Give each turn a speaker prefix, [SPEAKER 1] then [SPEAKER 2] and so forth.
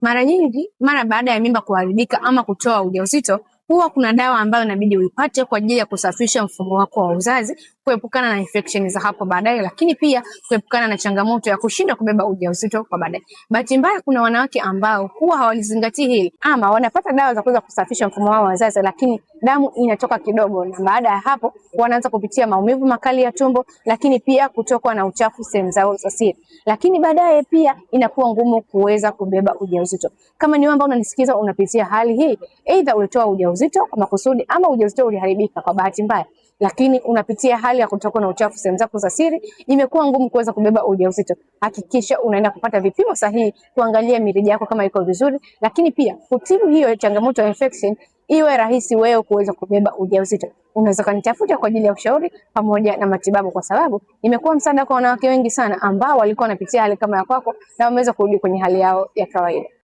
[SPEAKER 1] Mara nyingi mara baada ya mimba kuharibika ama kutoa ujauzito, huwa kuna dawa ambayo inabidi uipate kwa ajili ya kusafisha mfumo wako wa uzazi, kuepukana na infection za hapo baadaye, lakini pia kuepukana na changamoto ya kushindwa kubeba ujauzito kwa baadaye. Bahati mbaya, kuna wanawake ambao huwa hawalizingatii hili ama wanapata dawa za kuweza kusafisha mfumo wao wa uzazi, lakini damu inatoka kidogo, na baada ya hapo wanaanza kupitia maumivu makali ya tumbo, lakini pia kutokwa na uchafu sehemu zao za siri, lakini baadaye pia inakuwa ngumu kuweza kubeba ujauzito. Kama ni wewe ambao unanisikiza unapitia hali hii, aidha ulitoa ujauzito kwa makusudi ama ujauzito uliharibika kwa bahati mbaya, lakini unapitia hali ya kutokwa na uchafu sehemu zako za siri, imekuwa ngumu kuweza kubeba ujauzito, hakikisha unaenda kupata vipimo sahihi kuangalia mirija yako kama iko vizuri, lakini pia kutibu hiyo changamoto ya infection iwe rahisi wewe kuweza kubeba ujauzito. Unaweza kanitafuta kwa ajili ya ushauri pamoja na matibabu, kwa sababu nimekuwa msaada kwa wanawake wengi sana ambao walikuwa wanapitia hali kama ya kwako na wameweza kurudi kwenye hali yao ya kawaida.